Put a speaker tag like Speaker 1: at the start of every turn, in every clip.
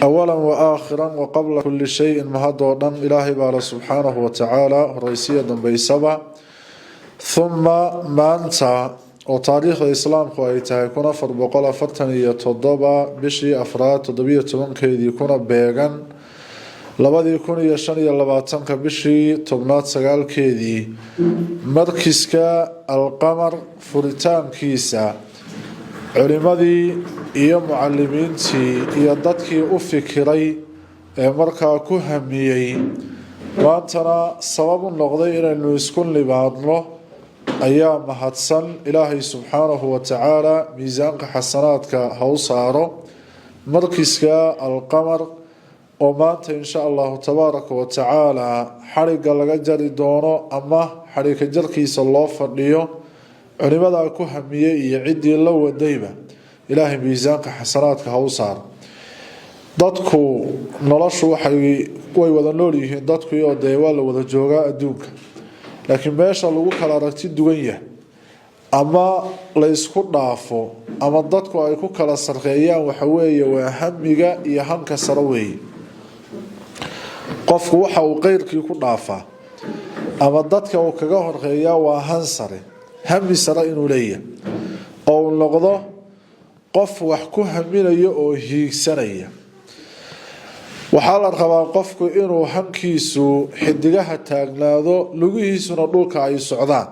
Speaker 1: Awalan wa aakhiran wa qabla kulli shayin, mahadoo dhan Ilaahay baa le subxaanahu watacaala, horeysiya dambeysaba. Huma maanta oo taariikhda Islaamku ay tahay 1447 bishii afraad 17-keedii, kuna beegan 2025-ka bishii 10aad 9-keedii, markiska Alqamar furitaankiisa culimadii iyo mucalimiintii iyo dadkii u fikiray ee markaa ku hamiyey, maantana sabab u noqday inaynu isku nimaadno, ayaa mahadsan. Ilaahay subxaanahu watacaala miisaanka xasanaadka ha u saaro. Markiska Alqamar oo maanta insha Allahu tabaaraka wa tacaala xadhigga laga jari doono ama xadhigka jarkiisa loo fadhiyo, culimadaa ku hamiyey iyo ciddii la wadayba Ilaahay miisaanka xasanaadka ha u saaro. Dadku noloshu waxay way wada nool yihiin dadkuoo dee waa la wada joogaa adduunka, laakiin meesha lagu kala aragti duwan yahay ama la ysku dhaafo ama dadku ay ku kala sarreeyaan waxa weeye waa hamiga iyo hanka sare weeye. Qofku waxa uu qeyrkii ku dhaafaa ama dadka uu kaga horeeyaa waa han sare, hami sare inuu leeyahay oo uu noqdo qof wax ku haminayo oo hiigsanaya. Waxaa la rabaa qofku inuu hankiisu xidigaha taagnaado, lugihiisuna dhulka ay socdaan.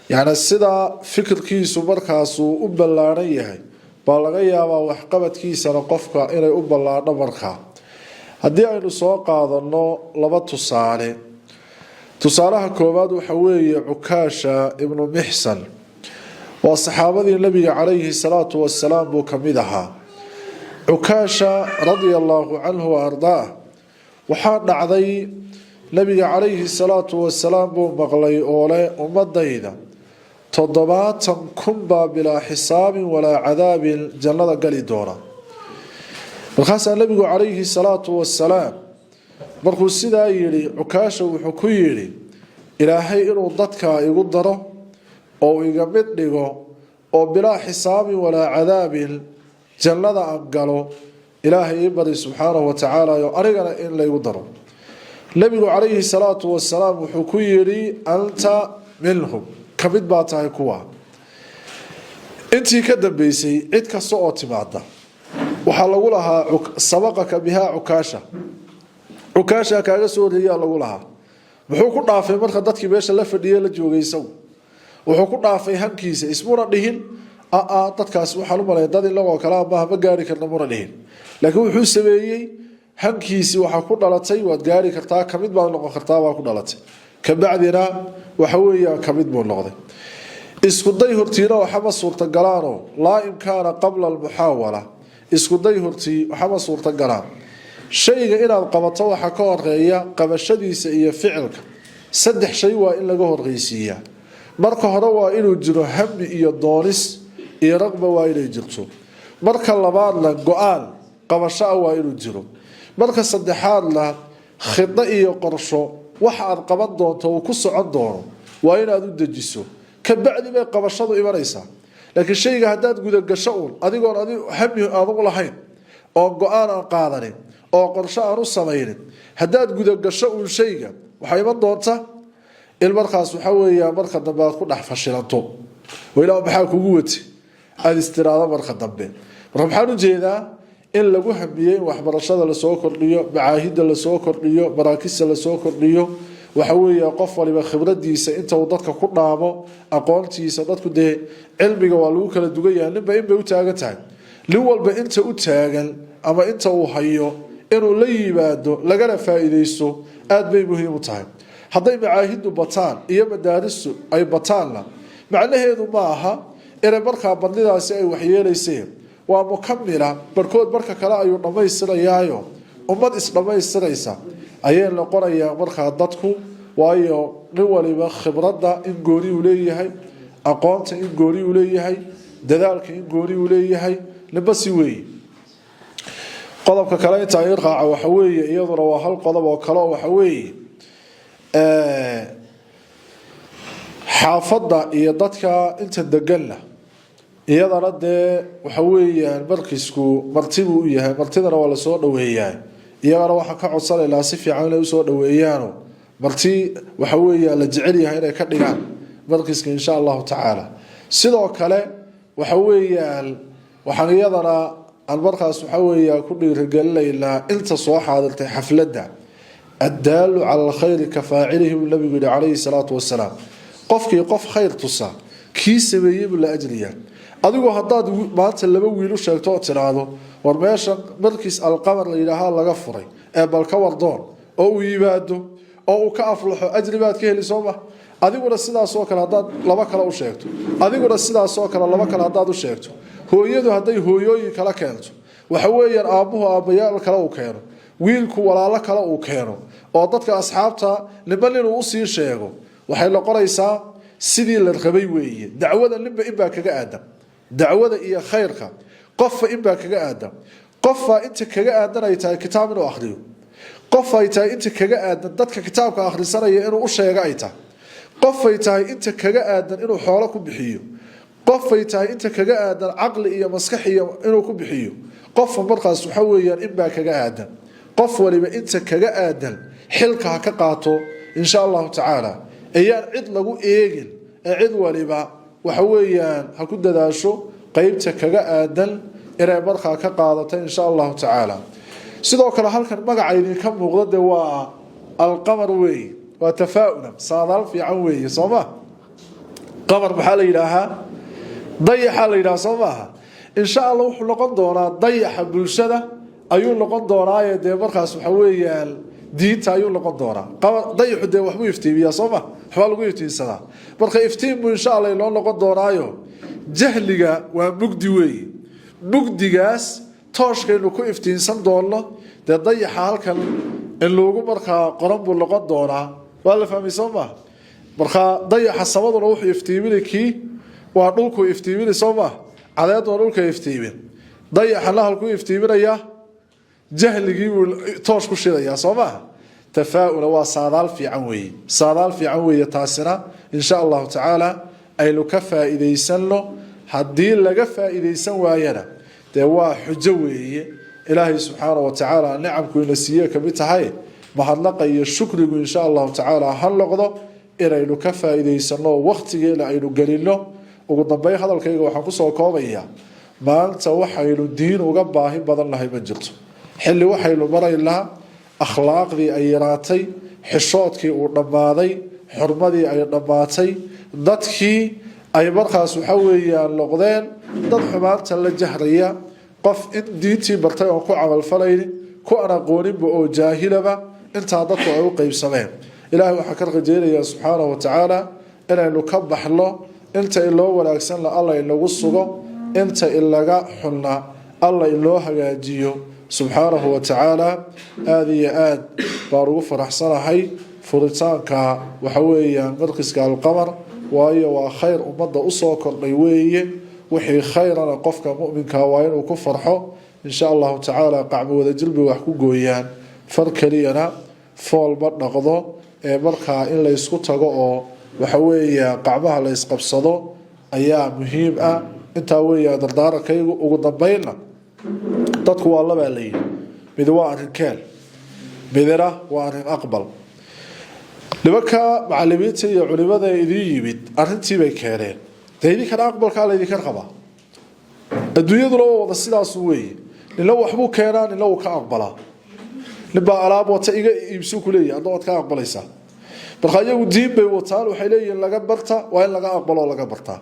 Speaker 1: Yacni sidaa fikirkiisu markaasuu u ballaaran yahay baa laga yaabaa waxqabadkiisana qofka inay u ballaadho. Markaa haddii aynu soo qaadano laba tusaale, tusaalaha koowaad waxa weeye Cukaasha ibnu Mixsan. Waa saxaabadii Nabiga calayhi salaatu wasalaam buu kamid ahaa Cukaasha radia Allaahu canhu wa ardaah. Waxaa dhacday, Nabiga calayhi salaatu wasalaam buu maqlay oo leh: "Ummadayda 70,000 baa bilaa xisaabin walaa cadaabin jannada gali doona." Markaasaa Nabigu calayhi salaatu wasalaam markuu sidaa yidhi, Cukaasha wuxuu ku yidhi: "Ilaahay inuu dadkaa igu daro oo iga mid dhigo oo bilaa xisaabin walaa cadaabin jannada aan galo, Ilaahay ii bari subxaanahu watacaala, oo anigana in laygu daro." Nabigu calayhi salaatu wasalaam wuxuu ku yidhi: "Anta minhum, kamid baa tahay kuwa." Intii ka dambeysay cid kasta oo timaada waxaa lagu lahaa: "Sabaqaka bihaa Cukaasha, Cukaasha kaaga soo horeeyaa" lagu lahaa. Muxuu ku dhaafay marka dadkii meesha la fadhiyey, la joogay? Isagu wuxuu ku dhaafay hankiisa. Ismuna dhihin: "Aa, dadkaas waxaan u malaya dad inagoo kale maaha, ma gaari karna," muna dhihin. Laakiin wuxuu sameeyey, hankiisii waxaa ku dhalatay "Waad gaari kartaa, kamid baad noqon kartaa" baa ku dhalatay. Kabacdina waxa weeyaan kamid buu noqday. Isku day hortiina waxama suurtagalaano, laa imkaana qabla almuxaawala. Isku day hortii waxama suurtagalaan. Shayga inaad qabato waxaa ka horeeya qabashadiisa iyo ficilka. Saddex shay waa in laga horreysiiyaa. Marka hore waa inuu jiro hami iyo doonis iyo raqba, waa inay jirto. Marka labaadna go-aan qabasho ah waa inuu jiro. Marka saddexaadna khido iyo qorsho, waxa aad qaban doonto uu ku socon doono waa inaad u dejiso. Kabacdi bay qabashadu imanaysaa. Laakiin shayga haddaad gudagasho uun adigoon adi hami aadu lahayn, oo go-aan aan qaadanin, oo qorsho aan u samaynin, haddaad gudagasho uun shayga, waxaa iman doonta in markaas waxa weeya marka dambe aad ku dhex fashilanto oo "Ilaa maxaa kugu wati?" aada istiraado marka dambe. Marka maxaan ujeedaa? In lagu hamiyey in waxbarashada lasoo kordhiyo, macaahidda lasoo kordhiyo, maraakista lasoo kordhiyo. Waxa weeye qof waliba khibradiisa inta uu dadka ku dhaamo, aqoontiisa. Dadku dee cilmiga waa lagu kala dugan yahay, ninba inbay u taagan tahay. Nin walba inta u taagan ama inta uu hayo inuu la yimaado lagana faa-iideysto aada bay muhiim u tahay. Hadday macaahiddu bataan iyo madaaristu ay bataanna, macnaheedu ma aha inay markaa badnidaasi ay waxyeelayseen. Waa mukamila, barkood marka kale ayuu dhammaystirayaayo. Ummad isdhammaystiraysa ayay noqonayaa markaa dadku, waayo nin waliba khibradda in gooni uu leeyahay, aqoonta in gooni uu leeyahay, dadaalka in gooni uu leeyahay, ninba si weeye. Qodobka kale intaa i raaca waxa weeye, iyaduna waa hal qodob oo kale oo waxa weeye xaafadda iyo dadka inta deganna Iyadana dee waxa weeyaan markisku marti buu u yahay, martidana waa lasoo dhoweeyaa. Iyagana waxaan ka codsanaynaa si fiican inay usoo dhoweeyaano marti waxa weeyaan la jecel yahay inay ka dhigaan markiska, insha Allahu tacaala. Sidoo kale waxa weeyaan waxaan iyadana aan markaas waxa weeya ku dhiirigelinaynaa inta soo xaadirtay xafladda. الدال على الخير كفاعله, buu nabigu yihi calayhi salaatu wasalaam. Qofkii qof khayr tusa, kii sameeyey buu la ajriyaa. Adigu haddaad maanta laba wiil u sheegto oo tiraahdo, "War meesha markiis Alqamar la yidhaaha laga furay ee bal ka wardoon," oo uu yimaado oo uu ka aflaxo, ajri baad ka heli, soo ma? Adiguna sidaasoo kale haddaad laba kale u sheegto, adiguna sidaasoo kale laba kale haddaad u sheegto, hooyadu hadday hooyooyin kala keento, waxa weeyaan aabbuhu aabbayaal kale uu keeno, wiilku walaalo kale uu keeno, oo dadka asxaabta ninba ninuu usii sheego, waxay noqonaysaa sidii la rabay weeye. Dacwada ninba inbaa kaga aadan, dacwada iyo khayrka qoffa inbaa kaga aadan. Qofaa inta kaga aadan ay tahay kitaab inuu akhriyo, qof ay tahay inta kaga aadan dadka kitaabka akhrisanaya inuu u sheego ay tahay, qofay tahay inta kaga aadan inuu xoolo ku bixiyo, qofay tahay inta kaga aadan caqli iyo maskax iyo inuu ku bixiyo. Qofka markaas waxa weeyaan inbaa kaga aadan. Qof waliba inta kaga aadan xilka ha ka qaato, insha Allahu tacaala. Ayaan cid lagu eegin ee cid waliba waxa weeyaan ha ku dadaasho qeybta kaga aadan inay markaa ka qaadato, insha Allahu tacaala. Sidoo kale halkan magaca idinka muuqda dee waa Alqamar weeye, waa tafaa'ulan, saadaal fiican weeye, soo ma? Qamar maxaa la yidhaahaa? Dayaxaa la yidhaha, soo maaha? Insha Allah wuxuu noqon doonaa dayaxa bulshada ayuu noqon doonaaye. Dee markaas waxa weeyaan diinta ayuu noqon doonaa. Dayaxu dee waxbuu iftiimiyaa, soo ma? Waxbaa lagu iftiimsadaa. Marka iftiin buu insha Allah inoo noqon doonaayo. Jahliga waa mugdi weeye, mugdigaas tooshkaynu ku iftiinsan doonno dee dayaxa halkan in lagu markaa qoran buu noqon doonaa. Waa la fahmay, soo maa? Markaa dayaxa samaduna wuxuu iftiimini kii waa dhulkuu iftiimini, soo maa? Cadeeduna dhulka iftiimin, dayaxana halkuu iftiiminayaa? Jahligii buu toosh ku shidayaa, soo maaha? Tafaa'ula waa saadaal fiican weeye, saadaal fiican weeye. Taasina insha Allahu tacaala aynu ka faa'iidaysanno. Haddii laga faa'iidaysan waayana dee waa xujo weeye. Ilaahay subxaana wa tacaala nicamku ina siiye kamid tahay mahadnaqa iyo shukrigu. Insha Allahu tacaala ha noqdo inaynu ka faa'iidaysano, wakhtigeena aynu gelinno. Ugu dambeyn hadalkayga waxaan kusoo koobayaa, maanta waxaynu diin uga baahi badan nahay ma jirto. Xilli waxaynu maraynaa akhlaaqdii ay yaraatay, xishoodkii uu dhammaaday, xurmadii ay dhammaatay, dadkii ay markaas waxa weeyaan noqdeen dad xumaanta la jahraya, qof in diintii bartay oon ku camalfalaynin, ku aan aqooninba oo jaahilaba, intaa dadku ay u qeybsameen. Ilaahay waxaan ka rajeynayaa subxaanahu watacaala inaynu ka baxno. Inta inoo wanaagsanna Alla inagu sugo, inta inaga xunna Alla inoo hagaajiyo subxaanahu watacaala. Aada iyo aad baan ugu faraxsanahay furitaanka waxa weeyaan markiska Alqamar, waayo waa khayr ummadda usoo kordhay weeye. Wixii khayrana qofka muminka waa inuu ku farxo, insha Allahu tacaala. Qacmo wadajir bay wax ku gooyaan, far keliyana foolma dhaqdo. Ee markaa in laysku tago oo waxa weeya qacmaha la ysqabsado ayaa muhiim ah. Intaa weeya dardaarankaygu. Ugu dambeynna dadku waa labaa layidhi: mid waa arrinkeel, midina waa arrin aqbal. Nimanka macalimiinta iyo culimada idiin yimid arrintii bay keeneen, dee idinkana aqbalkaa laydinka qabaa. Adduunyaduna waa wada sidaasu weeye: nina waxbuu keenaa, nina wuu ka aqbalaa. Ninbaa alaab wata, "Iga iibsuu," kuleeyahy, adna waad ka aqbalaysaa. Marka iyagu diin bay wataan, waxay leeyihiin laga barta, waa in laga aqbalo oo laga bartaa.